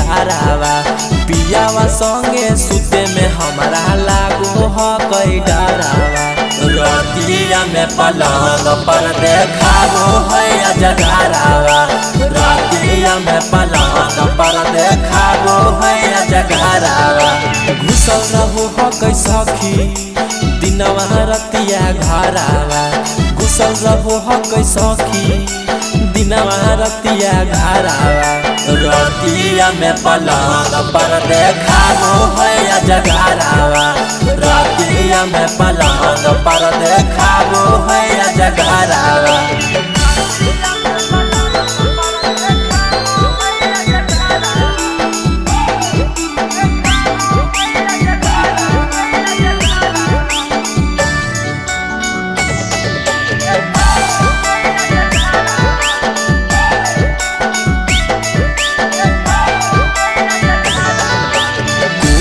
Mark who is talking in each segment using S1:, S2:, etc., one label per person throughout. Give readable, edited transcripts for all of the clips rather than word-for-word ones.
S1: यारावा। पियावा संगे सुते में हमरा लागो हकै डरावा। रतिया में पलंग पर देखाबो है अजगरावा। रतिया में पलंग पर देखाबो है अजगरावा। घुसल रहो हकै सखी दिनवा रतिया घरावा। घुसल रहो हकै सखी दिनवा रतिया घरावा। रतिया में पलंग पर देखाबो है अजगरावा। रतिया में पलंग पर देखाबो है अजगरावा।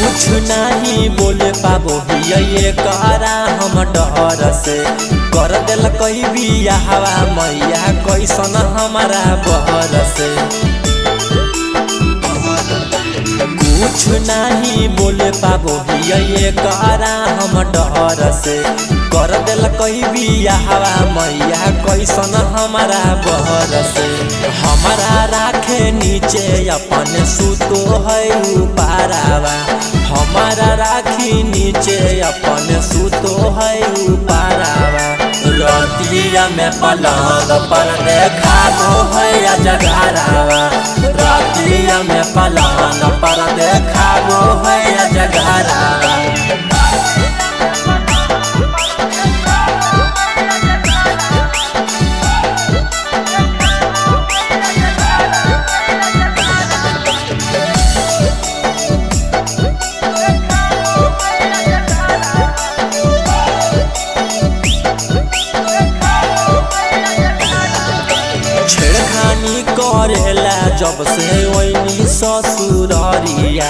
S1: कुछ नहीं बोले पाबो ये करा हम डर से। कर दिल कई बियाहवा मैया कैसन हमारा बहर से। कुछ नहीं बोले पाबो ये करा हम डर से। कर दिल कई बियाहवा मैया कैसन हमारा बहर से। हमारा राखे नीचे अपन सुतो है उपारावा। हमारा राखी नीचे अपन सुतो है उपारावा। रतिया में पलंग पर देखाबो है अजगरावा। रतिया में पलंग पर देखाबो है अजगरावा। छेड़खानी करेला जब से ओइनी ससुररिया।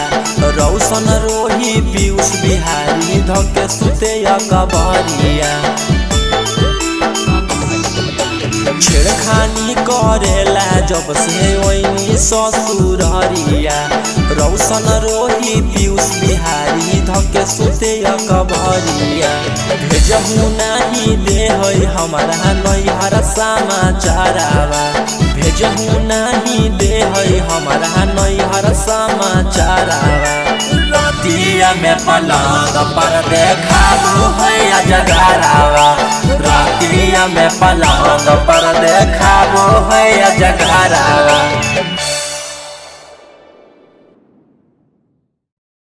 S1: रौशन रोही पीयूष बिहारी धके सुते अकबरिया। छेड़खानी करेला जब से ओइनी ससुररिया। रौशन रोही पीयूष बिहारी धके सुते अकबरिया। भेजहु नाही दे है हमारा नैहर समाचारवा। भेजहु नाही दे है हमारा नैहर समाचारवा। रतिया में पलंग पर देखाबो है अजगरावा। रतिया में पलंग पर देखाबो है अजगरावा।